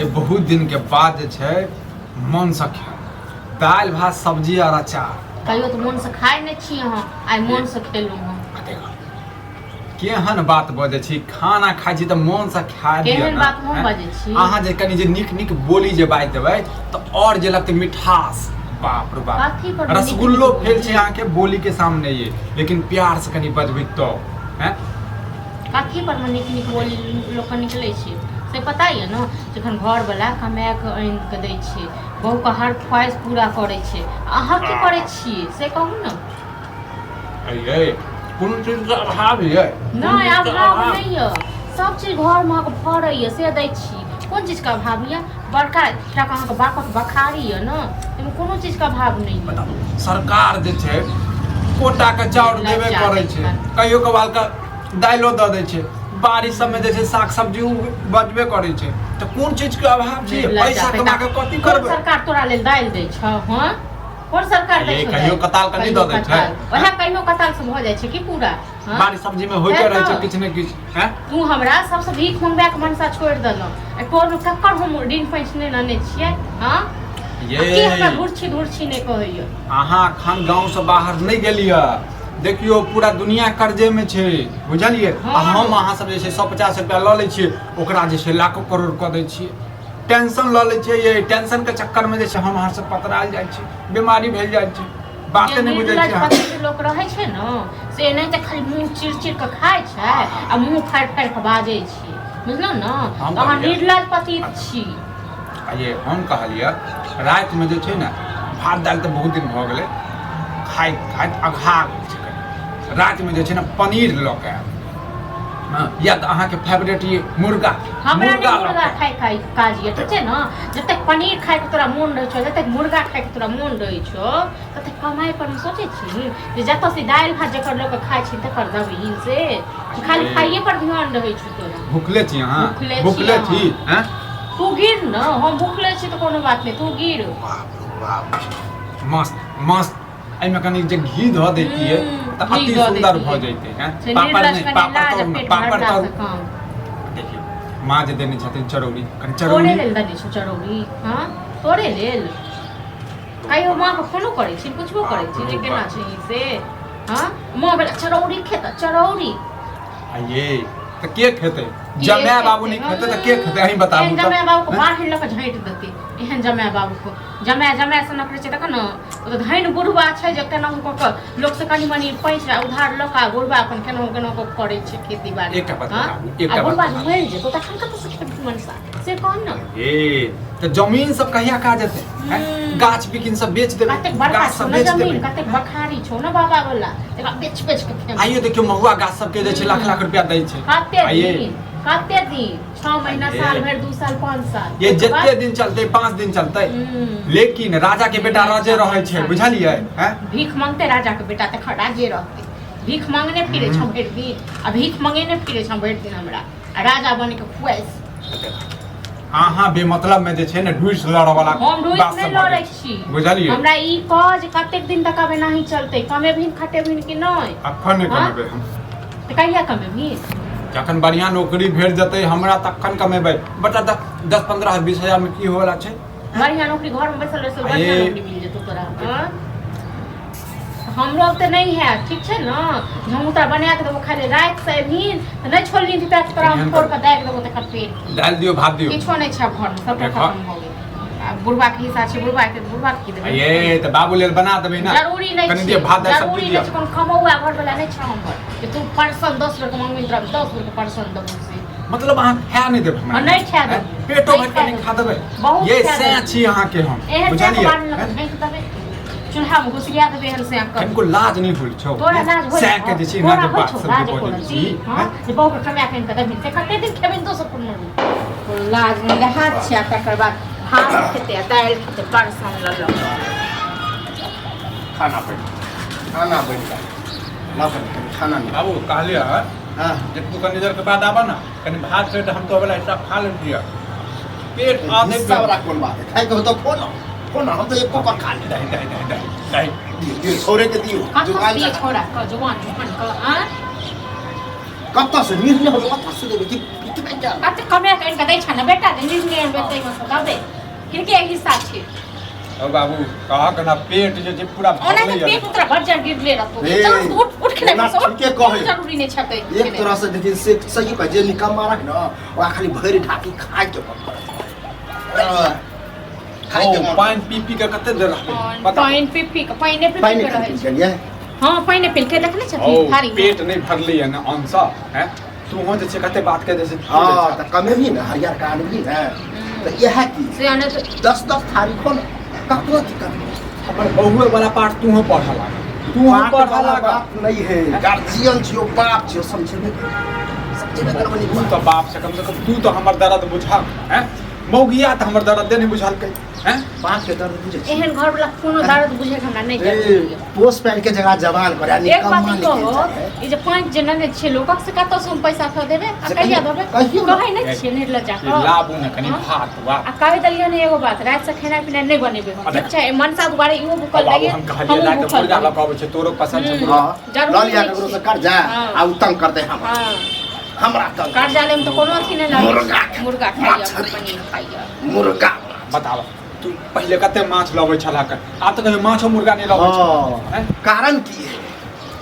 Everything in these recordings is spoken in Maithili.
आइ बहुत दिन के बाद जे छै मनसँ खायब दालि भात सब्जी आओर अचार। कहियो तऽ मोनसँ खाइ नहि छी अहाँ, आइ मोनसँ खेलहुँ हँ। आ देखो केहन बात बजै छी, खाना खाइ छी तऽ मोनसँ खा लिअ। केहन ने बात हम हैं? बजै छी? अहाँ जे कनि जे नीक नीक बोली जे बाजि देबै तऽ आओर जे लगतै मिठास, बाप रे बाप। कथी पर नीक रसगुल्लो नीक फेल बोली? छै अहाँके बोली के सामने ये, लेकिन प्यार से कनि बजबै तऽ हैं। कथी पर मे नीक नीक बोली लोकके निकलै छै से पता यऽ ने? जखन घरवला कमाए कऽ आनि कऽ दै छै, बहुके हर ख्वाहिश पूरा करै छै, अहाँ की करै छियै से कहू ने। अये कोनो चीजके अभाव यऽ? नहि, अभाव नहि यऽ। सब चीज घरमे अहाँके फड़ैए से दै छी। कोन चीजके अभाव यऽ? बड़का टाके अहाँके बापक बखारी यऽ ने, ताहिमे कोनो चीजके अभाव नहि यऽ। बताउ, सरकार जे छै कोटा के चाउर देबे लज्जा करै छै, देखत। कहियो कभाल के दालिओ दऽ दै छै, बारिश सबमे जे छै साग सब्जी बचबे करै छै, तऽ कोन चीज के अभाव छै? लज्जा पैसा पैदा। कमा के कथी कोन करबै? सरकार तोरा लेल दालि दै छौ? हँ, कोन सरकार दै ये छौ कहियो दालि? कताल के नहि कहियो दऽ दै छै। कताल। वएह कहियो कताल से भऽ जाइ छै की पूरा? हँ? बारिश सब्जी में होइते है रहै छै तऽ। किछु ने किछु हैं। तू हमरा सबसँ भीख मंगबाके मनसा छोड़ि देलहुँ। एहि टोलमे ककर हम ऋण पैंच नहि लेने छियै? हँ, ये आ के हमरा घुरछी घुरछी नहि कहैया? अहाँ अखन गाँव से बाहर नहि गेलियै, देखियौ पूरा दुनिया कर्जे में छै, बुझलियै? आ हम अहाँ सब जे छै 150 रुपया लऽ लै छियै, ओकरा जे छै लाखो करोड़ कऽ दै छियै, टेंशन लऽ लै छियै। ये टेंशन के चक्कर में जे छै हम अहाँ सब पतरायल जाइ छी, बीमारी भेल जाइ छै, बाते जे नहि बुझै निर्लज छियै अहाँ। पति के लोक रहै छै ने, से एनाहिते खाली मुँह चिर चिर कऽ खाइ छै आ मुँह फाड़ि फाड़ि कऽ बाजै छै, बुझलहुँ ने? हम तऽ अहाँ कहलियै। निर्लज पति छी। आ ये हम कहलियै, रातिमे जे छै ने भात दालि तऽ बहुत दिन भऽ गेलै खाइत खाइत, अघा गेल छै कनि। रातिमे जे छै ने पनीर लऽ कऽ आयब, हँ, या तऽ अहाँके फेवरेट ये मुर्गा। हमरा मुर्गा नहि लऽ मुर्गा कऽ आयब। खाय खाय काज यऽ, ठीक छै ने? जतेक पनीर खायके तोरा मोन रहै छौ, जतेक मुर्गा खायके तोरा मोन रहै छौ, ततेक कमाइ पर हम सोचै छी जे जतऽ से दालि भात जकर लऽ कऽ खाइ छी तकर दबही से खाली खाइए पर ध्यान रहै छौ तोरा। भुखले छी अहाँ? भुखले छी। भुखले अहाँ। छी हैं? तू गिर न, हम भुखले छी तऽ कोनो बात नहि, तू गिर। बाप रे बाप, मस्त मस्त। एहिमे कनि जे घी धऽ दैतियै तऽ घी अति दऽ सुन्दर दैतियै। भऽ जैते हैं। से पापड़ निर्लज नहि कनि पापड़ लाज तरू आ ने पेट पापड़ भरला तरू। से काम। देखियौ माँ जे देने छथिन चरौरी, कनि तोरे चरौरी लेल देने छौ चरौरी? हँ, तोरे लेल। कहियो माँके फोनो करै छी, पुछबो करै छी जे केना छै ई से? हँ, माँ भेल चरौरी खेत चरौरी। आ ये तऽ के खेतै? जमाय बाबू नहि खेतै तऽ के खेतै, अहीं बताबू। एहन तऽ जमाय बाबू के बाढ़ि लऽ कऽ झाँटि देतै। एहन जमाय बाबू के जमाय जमाय सनक रहै छै तखन ने। ओ तऽ धनि बुढ़वा छै जे केनाहु कऽ कऽ लोकसँ कनि मनि पैसा उधार लऽ कऽ आ बुढ़वा अपन केनाहु केनाहु कऽ करै छै खेती बाड़ी। एकटा बात हँ? बताबू, एकटा आ बात बुढ़वा जे बताबू। मरि जेतौ तखन कतऽसँ खेबही मनसा, से कह ने। ए तऽ जमीन सब कहिया काज जेतै हैं? गाछ बिकिन सब बेच देबै। कतेक बड़का गाछ छौ सब ने बेच जमीन, देबै। कतेक बखारी छौ ने बाबा वाला, एकरा बेच बेच के खेबै। आइयो देखियौ महुआ गाछ सबके जे छै लाख लाख रुपया दै छै। कते आइये दिन, कते दिन? 6 महीना, आइये। साल भरि, 2 साल, 5 साल, ये ओहिके बाद- जते दिन चलतै, 5 दिन चलतै, लेकिन राजा के बेटा राजे रहै छै, बुझलियै हैं? भीख मांगते राजा के बेटा तखन राजे रहते। भीख मांगने फिरे छौ भरि दिन आ भीख मंगेने फिरे छौ भरि दिन हमरा आ राजा बने के खुआइश। अहाँ बेमतलब में जे छै ने ढूस लड़ऽ वाला हम ढूस बात नहि सब लड़ै बजै छी। छी। बुझलियै? हमरा ई कह जे कतेक दिन तक आब एनाही चलतै? कमेबही खटेबही कि नहि? अखन नहि हाँ? कमेबै हम। तऽ कहिया कमेबही? जखन बढ़िया नौकरी भेट जेतै हमरा तखन कमेबै। बता तऽ 10, 15, 20 हजार में की होय वाला छै? बढ़िया नौकरी, घर में बैसल बैसल बढ़िया आये। नौकरी मिल जेतौ तोरा? हाँ? हमरो तऽ नहि है, ठीक छै ने? जे हम तोरा बना कऽ देबो, खाली राति से अबही तऽ नहि छोड़ली तऽ तोरा हम एहन फोड़ कऽ दागि देबो तकर पेट। दालि दियौ, भात दियौ। किछो नहि छै आब घरमे, सबटा देखो। खतम भऽ गेल। आ बुढ़बा के हिस्सा छै, बुढ़बा के, बुढ़बा के की देबै? ये तऽ बाबू लेल बना देबै ने। जरूरी नहि कनि छै। दियौ भात दालि जरूरी सब्जी नहि दियौ। छै। कोनो कमौआ घर वाला नहि छै हमर जे तू पर्सन 10 बेर के मंगबही तोरा 10 बेर के पर्सन देबो से। मतलब अहाँ खा नहि देबै हमरा? हाँ, नहि खा देबै। पेटो नहि भरि खा कऽ नहि खा देबै? बहुत ये खा सएह देबै। छी अहाँके हम, एहन सएह बुझलियै? बाढ़ लऽ कऽ झाँकि देबै, चूल्हामे घुसिया देबै एहन सएह कऽ। कनिको लाज नहि होल छौ? तोरा लाज होइ? सएह के जे छै ना तोरा जे होइ बात छौ सब लाज जे एको बजै रत्ती? छी। हँ, जे बहू के कमाए कऽ आनि कऽ देबही से कते दिन खेबही दोसर कोनो लाज नहि देहात छै। आ तकर बाद भात खेतै आ दालि खेतै परसन लऽ लऽ कऽ। खाना बनि, खाना बनि गेल। लाउ कनि कनि खाना निकाल। बाबू, कहलियै हाँ। जे तू कनि देर के बाद आबऽ ने, कनि भात छै तऽ हम तो वाला हिस्सा खा लेतियै, पेट आधे हिस्सा वाला कोन बात है? खाइ के हो तऽ खो ना, खो ना, हम तऽ एको कऽ खा लेब। दही दही दही दही दही। दियौ दियौ, छोड़े के दियौ। कतऽ जुगाड़ दियै लगा। छोड़ा कऽ जुआन जुआन कऽ? आँय? कतऽ से निर्णय होबै, कतऽ से देबै कि नहि कयल। कते कमे के आनि कऽ दै छ ने बेटा, जे निर्णय आनबै ताहिमे सँ दऽ दे, हिनके हिस्सा छै। ओ बाबू, कहक ना पेट जे छै पूरा ओना भरले तऽ पेट तोरा बड़ जर गिरले रहतो। ए, चल उठ, उठ के ओना उठ। ठीके कहै। कोनो जरूरी नहि छै एक तरह से देखिन से सही कह जे निकम्मा रख न, ओकरा खाली भरि ढाकी खाय के मन करत। खाय के मन। पानि पी पी के कते देर रहबै पता? पानि पी पी के, पानि पी पानि पी के रहै पी छै। गेलियै। हँ, पानि पी के देखने ओ छथिन थारी में। पेट नहि भरलै ने अन्न हैं, तूहो जे छै कते बात कह दै छै। हँ तऽ कमेबही ने, हरियर का आनबही ने, तऽ इएह की से आने तऽ 10 10 थारी खो ने, ककरो दिक्कत नहीं। हमर बहुए वाला पाठ तूहो पढ़ऽ लाग, तूहो पाठ पढ़ऽ वाला लाग। बात नहीं है, गार्जियन छियो, बाप छियो, समझेबे समझेबे करबनी। तू तऽ बाप से कम से कम तू तऽ हमर दर्द बुझा हैं, मौगिया तऽ हमर दर्दे नहि बुझलकै हैं। बाप के दर्द बुझे छी? एहन घर वाला कोनो दर्द बुझे के हमरा नहि ए, जरूरी। पोस पहन के जगह जवान करे एक बात निकम्मा ई निकलि कहो, जाइ है। ई जे पाँच जे ननद छै लोकक, से कतऽ से हम पैसा खा देबै आ से कहिया कहियो- देबै? कहियो ना। कहै नहि छियै निर्लज्जा ये लाबू ने कनि हाँ? भात वाह। आ कहि देलियै ने एगो बात, राति से खेनाइ पिनाइ नहि बनेबै हम। अरे। ठीक छै, मनसा दुआरे इहो भूखल बाबू रहियै, हम कहलियै हमहूँ ला तऽ भूखल मुर्गा रहियै। लऽ कऽ अबै छै, तोरो पसंद छै हम्म। मुर्गा। हाँ, जरूरी लऽ लिया नहि ककरो छै। से कर्जा हाँ। आ उ तंग करते हमरा। हाँ। हमरा तंग। कर्जा लेम तऽ कोनो अथी नहि लागै मुर्गा छै। मुर्गा खाइया, मछली। पनीर खाइया। मुर्गा। बताब तू, पहिले कते माछ लबै छलह, आब तऽ कहियो माछो मुर्गा नहि लबै छलह। हाँ, हैं? कारण की है,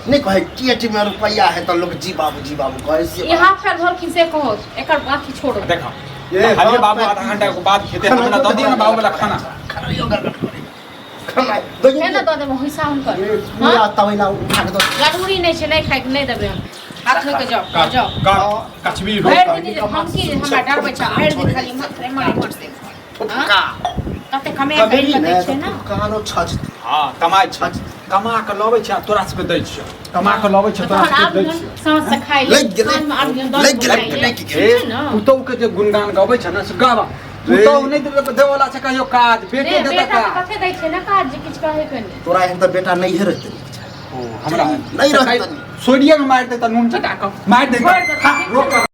नहीं कहे पेट में रुपया है तो लोग जी बाबू जी बाबू कहे से। ई हाथ पैर धोलखिन से कहो, एकर अथी छोड़ो। देखा ये हरिये हाथ बाबू पैर आधा घंटा के बाद खेते, हमरा दऽ दिअ ने बाबू वाला खाना। खाना गड़गड़ करे, खाना दो। केना दऽ देबै हिस्सा हुनकर? ये पूरा तवैला उठा के दो। जरूरी नहि छै, नहि खाइके नहि देबै हम। हाथ धो के जाओ, जाओ। कर कछबी रोक। भरि दिन जे धमकी जे हमरा डरबै छै, भरि दिन खाली इम्हर एम्हर एम्हर से। फुफका। कते कमे करि कभी कऽ दै ने छै ने। फुफकानो छज। हँ, कमाइ छै, कमा कऽ लबै छै आ तोरा सबके दै छियौ, कमा कऽ लबै छै, तोरा तहन सबके आब दै हम छियौ। साँझ से खाइ ले, लागि गेलै, साँझमे आब हम दस लागि गेलै, बजे लागि ए छै ने। पुतहु के जे गुणगान गबै छै ने से गाबा, पुतहु नहि देवला छै कहियो काज, बेटे ने, देता बेटा के काज। कते दै छै ने काज जे किछु कहै के नहि। तोरा एहन तऽ बेटा नहीं रहते। ओ हमरा नहीं रहतनि। सोडियम मारि देता, नून चटा कऽ मारि देता। छोड़ि दे। खा, रोक।